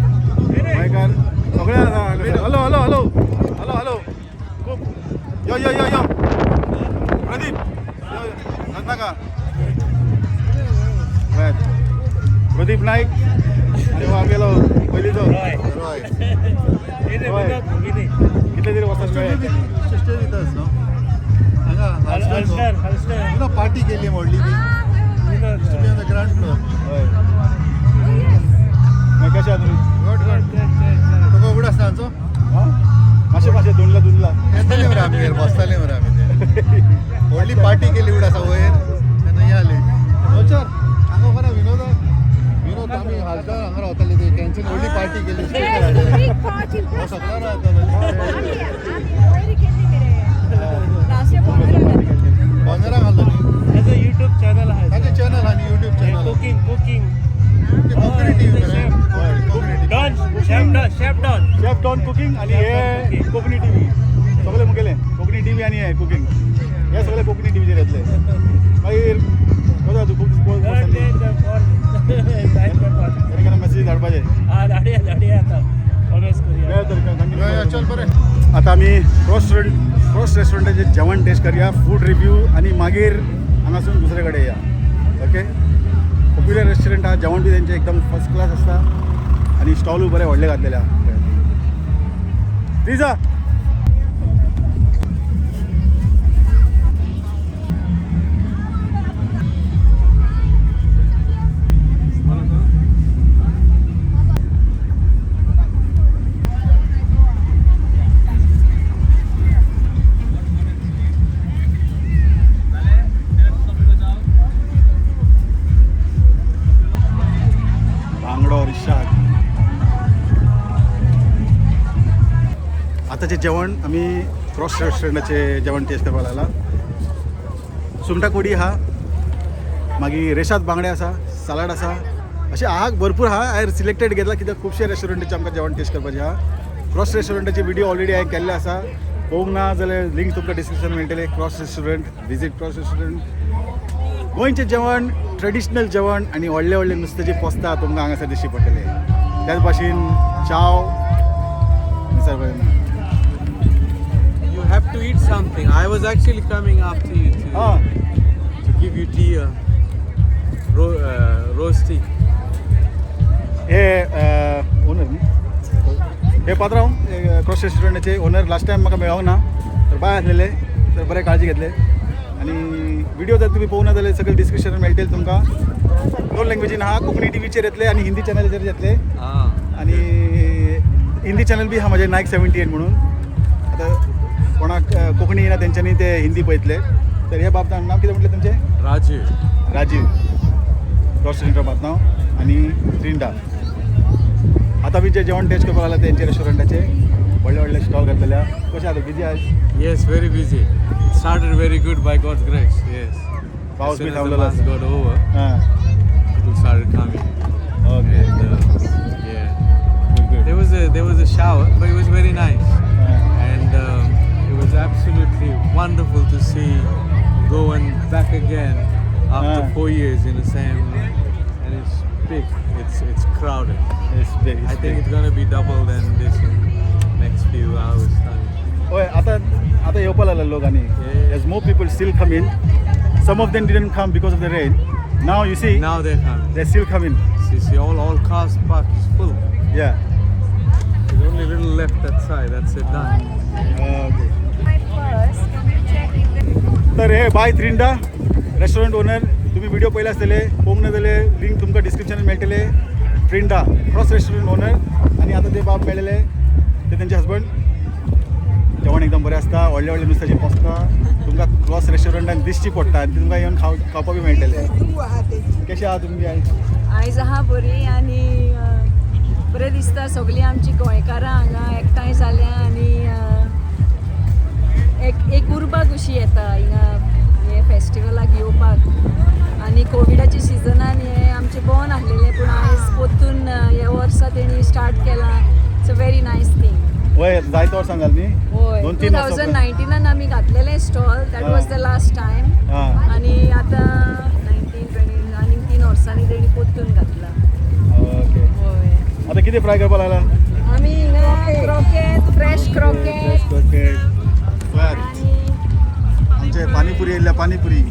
गोंयकार सगळे आसा. Hello hello hello hello hello. खूब यो यो यो यो प्रदीप यो यो नाका पळयात प्रदीप नायक आनी हो आमगेलो पयलींचो रॉय. रॉय. कितले तरी वर्सां मेळ्ळे. Stay with us, no? हांगा हांगा पार्टी केली व्हडली ती. Used to be on the ground floor. हय मागीर कशें आहा तुमी? Good good. तुका उगड आसता आमचो? आं मातशें मातशें दोनला दोनला. येताले मरे आमी बसताले मरे आमी ते. व्हडली पार्टी केली उड आसा वयर तेन्ना या आली. वचर हांगा खबर विनोद विनोद आमी हालचाल हांगा रावताले ते कॅन्सल व्हडली पार्टी केली. हो सगळो रावतालो. बोंदरा घालो न्ही. त्याचं युट्यूब चॅनल आहे. ताजें चॅनल आहा न्ही YouTube channel. Cooking cooking. Konkani TV मरे. Konkani TV. Don chef don chef don. Chef don cooking आनी हे कोंकणी टीव्ही सगळे मुगेले. कोंकणी टीव्ही आनी हे कुकींग हे सगळे कोंकणी टीव्हीचेर येतले. मागीर कसो तूं खूब केन्ना मॅसेज धाडपाचे. हा धाडया धाडया आता कॉमेंट्स करूया. मेळ तर यो यो चल बरें. आता आमी क्रॉस क्रॉस रेस्टॉरंटाचें जेवण टेस्ट करया, फूड रिव्यू आनी मागीर हांगासून दुसरे कडेन या. ओके पॉप्युलर रेस्टॉरंट आहा. जेवण बी तेंचें एकदम फर्स्ट क्लास आसता आनी स्टॉलूय बरे व्हडले घातलेले आहा. रिजा बांगडो रिशाद. आतांचें जेवण आमी क्रॉस रेस्टॉरंटाचें जेवण टेस्ट करपाक लागला. सुंगटां कोडी आहा, मागीर रेशाद बांगडे आसा, सलाड आसा, अशें आहा भरपूर आहा. हांवें सिलेक्टेड घेतला कित्याक खुबशे रेस्टॉरंटाचें आमकां जेवण टेस्ट करपाचें आहा. क्रॉस रेस्टॉरंटाची व्हिडिओ ऑलरेडी हांवें केल्ले आसा. पळोवंक ना जाल्यार लिंक तुमकां डिस्क्रिप्शन मेळटले. Cross restaurant visit cross restaurant. गोंयचें जेवण ट्रेडिशनल जेवण आनी व्हडले व्हडले नुस्त्याचे पोस्तां तुमकां हांगासर दिश्टी पडटले. त्याच भाशेन चाव विसरपाचें ना. You have to eat something. I was actually coming after you to, ah to give you tea, rose tea. Hey owner न्ही हे पात्रांव क्रॉस रेस्टॉरंटाचे ओनर. लास्ट टायम म्हाका मेळोंक ना तर बाय आसलेले तर बरें काळजी घेतले. आनी व्हिडिओ जर तुमी पळोवना जाल्यार सगळे डिस्क्रिप्शनार मेळटले तुमकां. दोन लँग्वेजीन आहा, कोंकणी टीव्हीचेर येतले आनी हिंदी चॅनलाचेर येतले. आनी हिंदी चॅनल बी आहा म्हजें नायक 78 म्हणून. आतां कोणाक कोंकणी येना तेंच्यांनी ते हिंदी पळयतले. तर हे बाब नांव कितें म्हटलें तुमचें? राजीव. राजीव क्रॉस रेस्टॉरंट नांव आनी त्रिंडा. आतां बी जे जेवण टेस्ट करपाक लागला तेंच्या रेस्टॉरंटाचे व्हडले व्हडले स्टॉल घातलेले. कशें आतां बिजी आज? Yes, very busy. It started very good by God's grace. Yes. पावस As B soon as the थांबलेलो mass आसा. got over, हां. people started coming. Okay. And, yeah. There was a shower, but it was very nice, and it was absolutely wonderful to see going back again after 4 years in the same, and it's big. It's crowded. It's big. I think it's gonna be double than this in next few hours time. हय, आतां आतां येवपा लागले लोक आनी as more people still come in. Some of them didn't come because of the rain. Now you see Now they come. They still come in. See, all cars park is full. Yeah. There's only little left that side. That's it, done. Okay. तर हे बाय त्रिंडा restaurant owner, तुम्ही video पळयले आसतले. पळोवंक ना जाल्यार link तुमकां डिस्क्रिप्शनान मेळटले. त्रिंडा क्रॉस रेस्टॉरंट ओनर. आनी आतां ते बाब मेळलेले ते तेंचे हजबंड. जेवण एकदम बरें आसता, व्हडले व्हडले नुस्त्याचे पोसता तुमकां क्रॉस रेस्टॉरंटान दिश्टी पडटा आनी तुमकां येवन खावपाक बी मेळटलें. कशें आहा तुमगे आयज? आयज आहा बरी आनी बरें दिसता. सगळीं आमची गोंयकारां हांगा एकठांय जाल्या आनी एक एक उर्बा कशी येता हिंगा हे फेस्टिवलाक येवपाक. आनी कोविडाच्या सिजनान हें आमचें बंद आसलेलें, पूण आयज परतून ह्या वर्सा तेणी स्टार्ट केलां. It's a very nice thing. हय, जायते वर्सां जालीं न्ही? हय, दोन टू तीन वर्सां. 2019 आमी घातलेलें stall. That was the last time. आनी आतां 19, 20 आनी 3 वर्सांनी तेणी परतून घातलां. ओके. हय. आतां कितें फ्राय करपाक लागला? आमी हिंगा क्रोकेट, फ्रेश क्रोकेट. ओके. आमचे पाणीपुरी येयल्या, panipuri.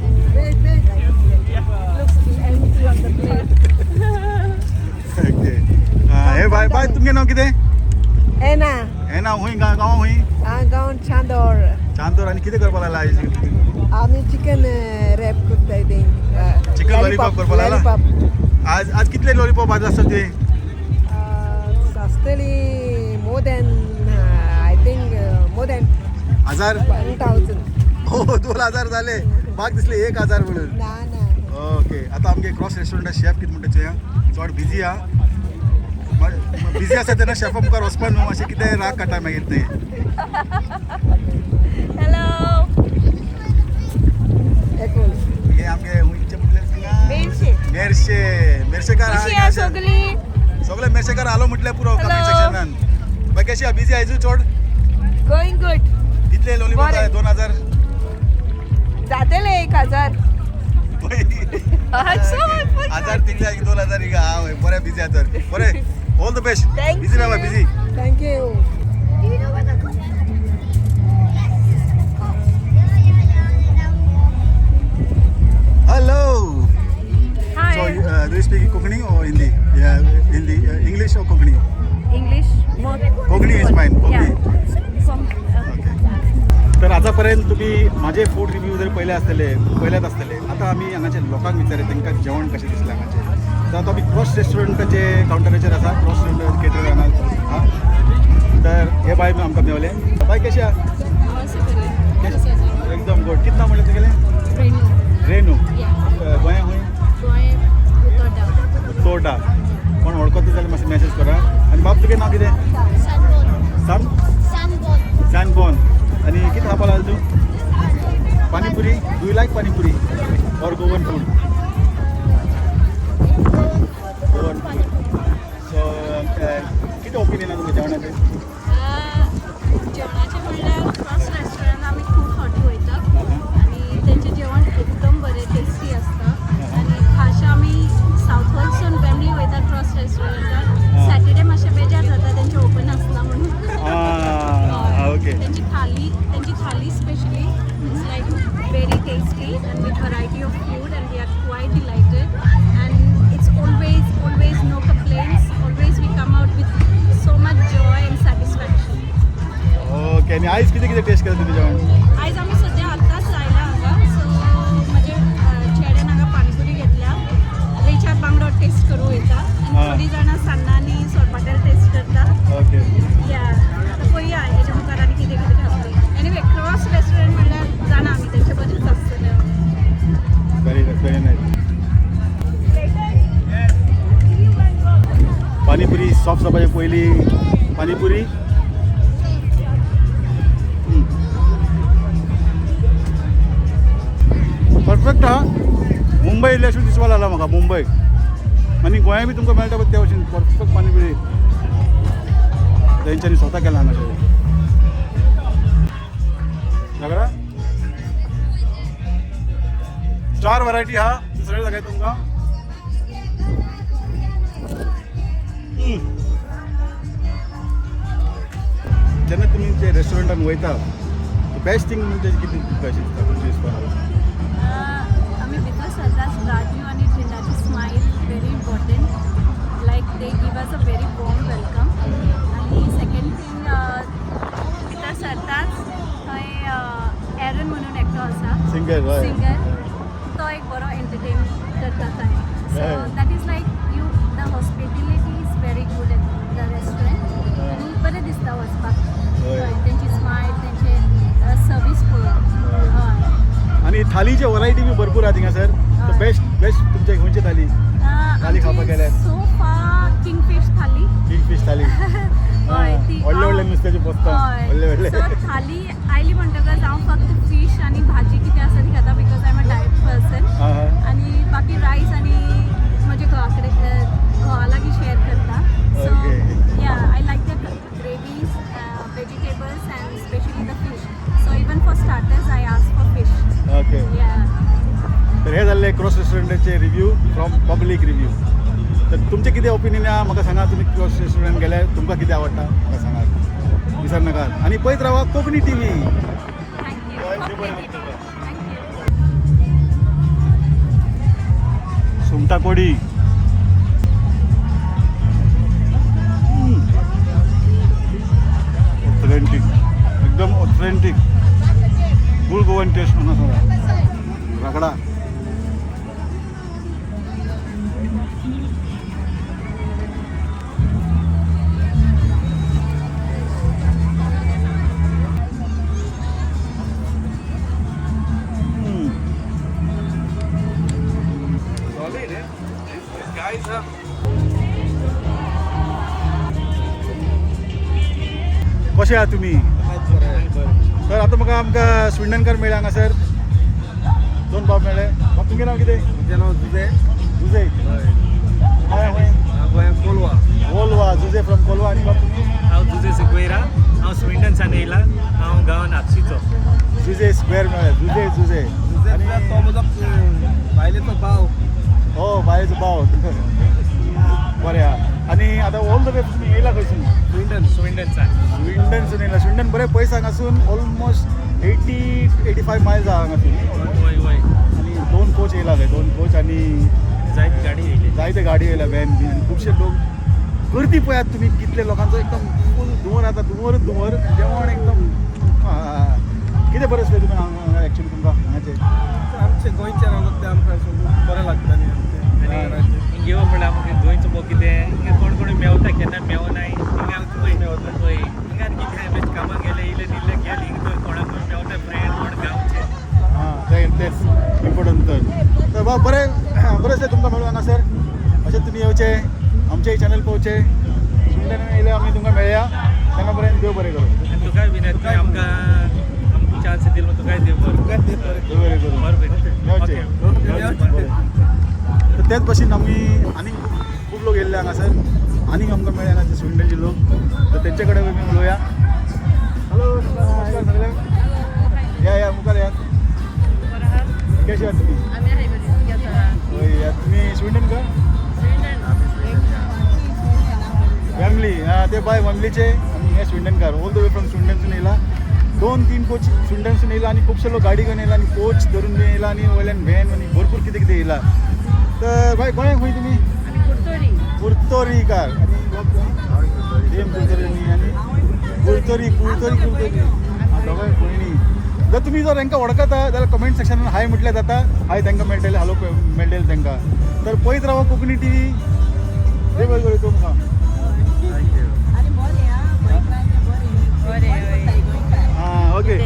Looks empty on the plate. Okay. हे बाय बाय, तुमगें नांव कितें? एना. हें नांव खंय गांव खंय? गांव चांदोर. चांदोर. आनी कितें करपाक लागला आयज? आमी चिकन रॅप करताय ते. चिकन लॉलीपॉप करपाक लागला? लॉलीपॉप. आज आज कितले लॉलीपॉप आज आसता ते? आसतली more than, I think more than हजार? 1000. हो, 2000 जाले. म्हाका दिसले 1000 म्हणून. ना ना. ओके. आतां आमगे क्रॉस रेस्टॉरंटा शेफ कितें म्हणटा चोया. चड बिजी आहा, बिजी आसा तेन्ना शेफा मुखार वचपा न्हू, अशें कितें राग काडटा मागीर ते. हॅलो. हे आमगे खंयचे म्हटलें थिंगा? मेरशे. मेरशे. मेरशेकार. कशी आहा सगळी? सगळे मेरशेकार आलो म्हटल्यार पुरो कमेंट सेक्शनान. बाय, कशी आहा? बिजी आयजू चड? Going good. कितले लॉलीपॉप? बरें. 2000? जातले 1000. हजार तिनले 2000 हिंगा. हा, बरें, बिजी आहा तर. बरें, all the best. Thank busy Rao, you. Busy. Thank you. Do you know where the cook? Yes, this is the cook. Yeah. Hello. Hi. So, do you speak Konkani or Hindi? Yeah, Hindi, English or Konkani? English. Konkani is fine. Konkani. Okay. तर आतापर्यंत तुम्ही माझे food review जर पयले आसतले, पयल्यात आसतले. आतां आमी हांगाचे लोकांक विचारले तांकां जेवण कशें दिसलें हांगाचें. तर आतां आमी क्रॉस रेस्टॉरंटाचे कावंटराचेर आसा. क्रॉस रेस्टॉरंट केटर हांगा आहा. तर हे बाय आमकां मेवले. बाय, कशें आहा? एकदम गुड. कितें नांव म्हणलें तुगेलें? रेणू. गोंया खंय? तोडा. कोण वळखता जाल्यार मातशें मॅसेज करा. आनी बाब, तुगें नांव कितें? सान सॅनबॉन. आनी कितें खावपा लागला तूं? Panipuri. Do you like panipuri or Goan food? Goan food. So कितें ओपिनियन आहा तुमच्या जेवणाचें? जेवणाचें म्हणल्यार क्रॉस रेस्टॉरंट आमी खूब फावटी वयता आनी तेंचें जेवण एकदम बरें टेस्टी आसता. आनी खाशा आमी सावथ हॉलसून फॅमिली वयता क्रॉस रेस्टॉरंटान. सॅटर्डे मातशें बेजार जाता तेंचें ओपन आसना म्हणून. ओके. तेंची थाली specially it's like very tasty and with variety of food, and we are quite delighted, and it's always, always no complaints. Always we come out with so much joy and satisfaction. Okay. आनी आयज कितें कितें taste केलें तुमी जेवण? आयज आमी सद्या आत्ताच आयला हांगा, सो सॉफ्ट जावपाचे पयली पानीपुरी. परफेक्ट हा. मुंबय येयल्ले अशें दिसपा लागला म्हाका मुंबय. आनी गोंया बी तुमकां मेळटा पळय त्या भशेन परफेक्ट पानीपुरी तेंच्यांनी स्वता केला हांगासर. रगडा चार व्हरायटी हा सगळे दाखयता तुमकां. जेन्ना तुमी जे रेस्टॉरंटान वयता बेस्ट थिंग म्हणजे कितें अशें दिसता तुमच्या हिसपान? आमी भितर सरताच राजू आनी ट्रिनाची smile very important, like they give us a very warm welcome. आनी सेकंड थिंग भितर सरताच थंय एरन म्हणून एकटो आसा सिंगर हय. सिंगर, तो एक बरो एंटरटेन करता थंय. So that is like you the hospitality is very good at the restaurant. आनी बरें दिसता वचपाक थंय, तेंची स्मायल, तेंचे सर्वीस पळोवन. हय. आनी थालीचे व्हरायटी बी भरपूर आहा थिंगासर. बेस्ट बेस्ट तुमचे खंयची थाली थाली खावपाक गेल्यार? So far kingfish thali. Kingfish thali. हय ती व्हडले व्हडले नुस्त्याचे पोस्तां व्हडले व्हडले. सो थाली आयली म्हणटकच हांव फक्त फीश आनी भाजी कितें आसा ती खाता because I am a diet person. आनी बाकी रायस आनी म्हजे घोवा कडेन घोवा लागीं शेअर करता. So yeah I like the gravies, vegetables and specially the fish. So even for starters I ask for fish. Okay. या. तर हे जाल्ले क्रॉस रेस्टॉरंटाचे रिव्यू फ्रॉम पब्लीक रिव्यू. तर तुमचें कितें ओपिनियन आहा म्हाका सांगा. तुमी क्रॉस रेस्टॉरंट गेल्यार तुमकां कितें आवडटा म्हाका सांगात, विसर नाकात. आनी पळयत रावा Konkani TV. Thank you. Thank you. सुंगटा कोडी. ऑथेंटीक, एकदम ऑथेंटीक फूल गोवन टेस्ट म्हणून आसा. Ragda Solid, eh? These guys have कशे आहा तुमी? तर आतां म्हाका आमकां स्विंडनकर मेळ्ळे हांगासर, दोन बाब मेळ्ळे. बाब तुमगें नांव कितें? म्हजें नांव जुजे. जुजे. हय हय. गोंयांत कोलवा. कोलवा. जुजे फ्रॉम कोलवा. आनी बाब तुमी? हांव जुजे सिक्वेरा, हांव स्विंडनसान येयला, हांव गांवान आक्षीचो. जुजे स्क्वेअर मेळ्ळे. जुजे जुजे. जुजे तो म्हजो बायलेचो भाव. हो बायलेचो भाव. बरें आहा. आनी आतां ऑल the way तुमी येयला खंयसून? स्विंडन. स्विंडनसान. स्विंडनसून येयला. स्विंडन बरें पयस हांगासून ऑलमोस्ट 80-85 मायल्स आहा हांगासून. वय वय. आनी दोन कोच येयला थंय, दोन कोच आनी जायत गाडी येयली. जायते गाडी येयल्या व्हॅन बी. आनी खुबशे लोक गर्दी पळयात तुमी कितले लोकांचो, एकदम फूल धुंवर आतां, धुंवरच धुंवर. जेवण एकदम कितें बरें आसलें तुमी हांगा एक्चुअली तुमकां हांगाचें? आमचे गोंयचे रांदतात ते आमकां बरें लागता न्ही आमचें. आनी हिंग येवप म्हणल्यार आमकां गोंयचो मोग कितें हिंगा कोण कोण मेवता केन्ना मेवनाय हिंगा मेवता. वय हिंगा कितें बेश्ट कामाक गेले इल्ले इल्ले गेले हिंग थंय कोणाक मेवता फ्रेंड कोण गांवचे. हां तें तेंच इम्पोर्टंट. तर तर बाबा बरें बरें आसलें तुमकां मेळून हांगासर. अशें तुमी येवचें, आमचें चॅनल पळोवचें. स्विंडन येयले आमी तुमकां मेळया. तेन्ना पर्यंत देव बरें करूं. आनी तुकाय विनय, तुवें आमकां आमकां चान्स दिलो म्हूण तुकाय देव बरें. देव बरें करूं. बरें. मेळचें. ओके. तर तेच भशेन आमी आनीक खूब लोक येयल्ले हांगासर, आनीक आमकां मेळ्ळे हांगाचे स्विंडनचे लोक. तर तेंचे कडेन आमी उलोवया. हॅलो, नमस्कार सगळ्यांक. या या मुखार यात. कशे आहात तुमी? हय या. तुमी स्विंडन का फॅमिली? हां ते बाय फॅमिलीचे. आनी हे स्विंडनकार ऑल the way from स्विंडनसून येयला. 2-3 कोच स्विंडनसून येयला आनी खुबशे लोक गाडी घेवन येयला आनी कोच धरून बी येयला आनी वयल्यान व्हॅन आनी भरपूर कितें कितें येयला. तर बाय गोंयांक खंय तुमी? कुर्तोरीकार. आनी सेम कुर्तोरी आनी कुर्तोरी कुर्तोरी कुर्तोरी दोगांय भयणी. जर तुमी जर तांकां वळखता जाल्यार कमेंट सेक्शनान हाय म्हटल्यार जाता. हाय तांकां मेळटलें, हॅलो मेळटलें तांकां. तर पळयत रावा कोंकणी टीव्ही. देव बरें करूं तुमकां. हां ओके.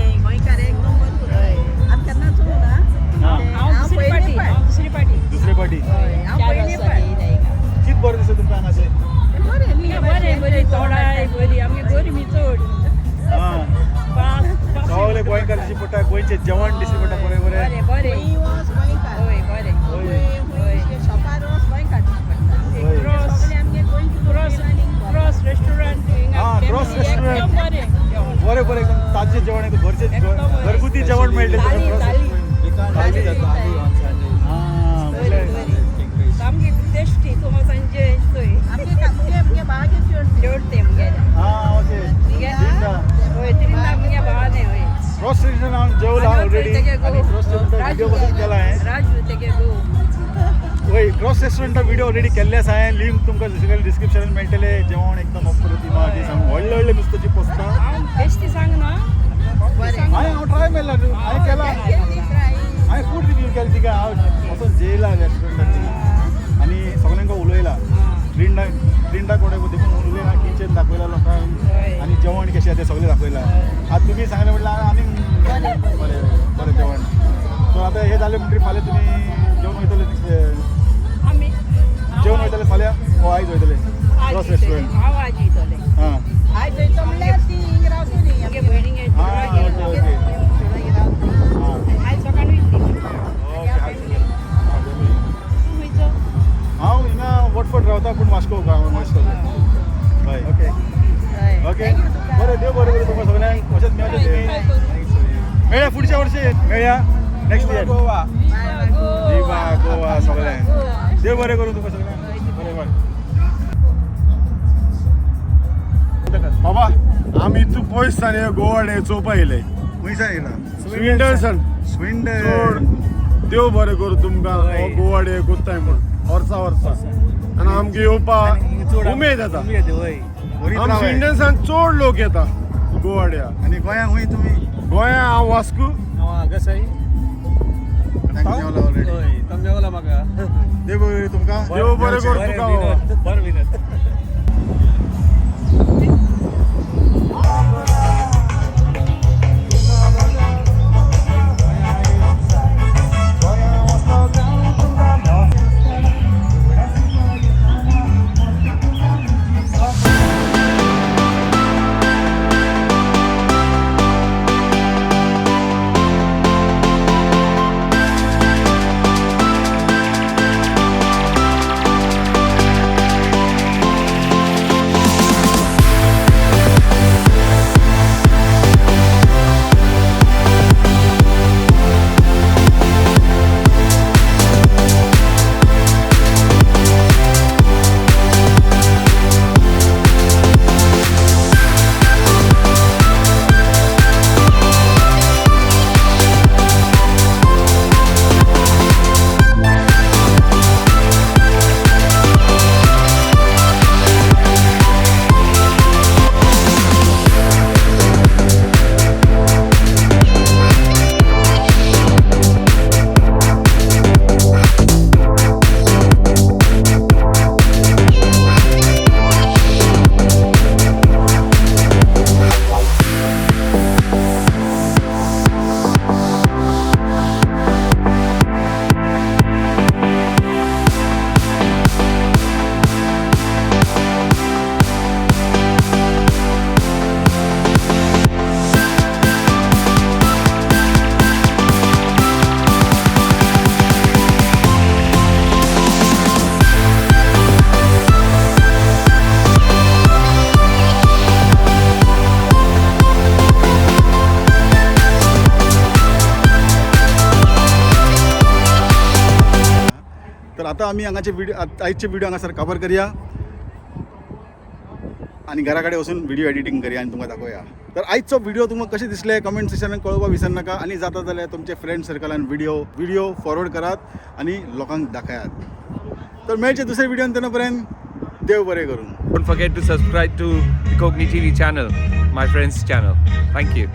हां दुसरे पाटी. कित बरें दिसता तुमकां हांगासर? जेवणाचें? बरें बरें, तोडाय बरी, आमगे गरमी चड. हां, सगळे गोंयकार दिश्टी पडटा, गोंयचें जेवण दिश्टी पडटा. बरें बरें. बरें बरें, हय बरें. Cross cross restaurant. हां, क्रॉस रेस्टॉरंट. बरें. बरें बरें, एकदम ताजें जेवण, एकदम घरचें घरगुती जेवण मेळटलें. हां, म्हणल्यार सामकी टेस्टी तुमसांचे चोडते मुगेलें. हां, ओके. हय, त्रिंदा मुगे भावालें, हय. क्रॉस रेस्टॉरंट हांव जेवला ऑलरेडी आनी क्रॉस रेस्टॉरंट व्हिडिओ पसून केला हांवें. राजू तेगे गो. वय, क्रॉस रेस्टॉरंटा व्हिडिओ ऑलरेडी केल्ले आसा हांवें. लिंक तुमकां सकयल डिस्क्रिप्शनान मेळटले. जेवण एकदम अप्रतिम आहा सांग, व्हडले व्हडले नुस्त्याची पोस्तां. हांव बेश्टी सांग ना. हांवें हांव ट्राय मेळ्ळा, हांवें केला, हांवें फूड रिव्यू केलें तिका. हांव वचोन जेयला रेस्टॉरंटाची आनी सगल्यांक उलयला. ट्रिंडा ट्रिंडा कोडे देखून उलयला, किचन दाखयला लोकांक आनी जेवण कशें आहा तें सगळें दाखयलां. आतां तुमी सांगलें म्हटल्यार आनी बरें बरें जेवण. सो आतां हें जालें म्हणटकीर फाल्यां तुमी जेवण वयतले? आमी जेवण वयतले फाल्यां ओ आयज वयतले क्रॉस रेस्टॉरंट? हांव आज वयतलें. हां. मुगे भयणीक. हां, ओके ओके. हां. आयज सकाळीं वयतली. ओके, आयज तूं खंयचो? हांव हिंगा वटफोर्ड रावता, पूण वास्को गांवान, वास्को. हय, ओके ओके, बरें. देव बरें करूं तुमकां सगळ्यांक. अशेंच मेळचें तुमी. मेळया फुडच्या वर्षी, मेळया नेक्स्ट इयर. गोवा. विवा गोवा सगळ्यांक. देव बरें करूं तुमकां सगळ्यांक. बरें, बाय. बाबा, आमी इतू पयस सान हे गोवा डे चोवपा येयले. खंयसान येयला? स्विंडन. स्विंडन. चड देव बरें करूं तुमकां, हो गोवा डे कोत्ताय म्हूण वर्सा वर्सा आनी आमकां येवपा उमेद येता. आम स्विंडन सान चड लोक येता गोवा डे. आनी गोंयांत खंय तुमी? गोंया हांव वास्को. जेवला ऑलरेडी? देव बरें करूं तुमकां. देव बरें करूं तुका बाबा. तर आता आमी हांगाचे व्हिडिओ, आयचे व्हिडिओ हांगासर कवर करया आनी घरा कडेन वचून व्हिडिओ एडिटींग करया आनी तुमकां दाखोवया. तर आयचो व्हिडिओ तुमकां कशें दिसलें कमेंट सेक्शनान कळोवपाक विसरनाका आनी जाता जाल्यार तुमचे फ्रेंड सर्कलान व्हिडिओ व्हिडिओ फॉरवर्ड करात आनी लोकांक दाखयात. तर मेळचे दुसरे व्हिडिओन, तेन्ना पर्यंत देव बरें करूं. Don't forget to subscribe to the Kokni TV channel, my friend's channel. Thank you.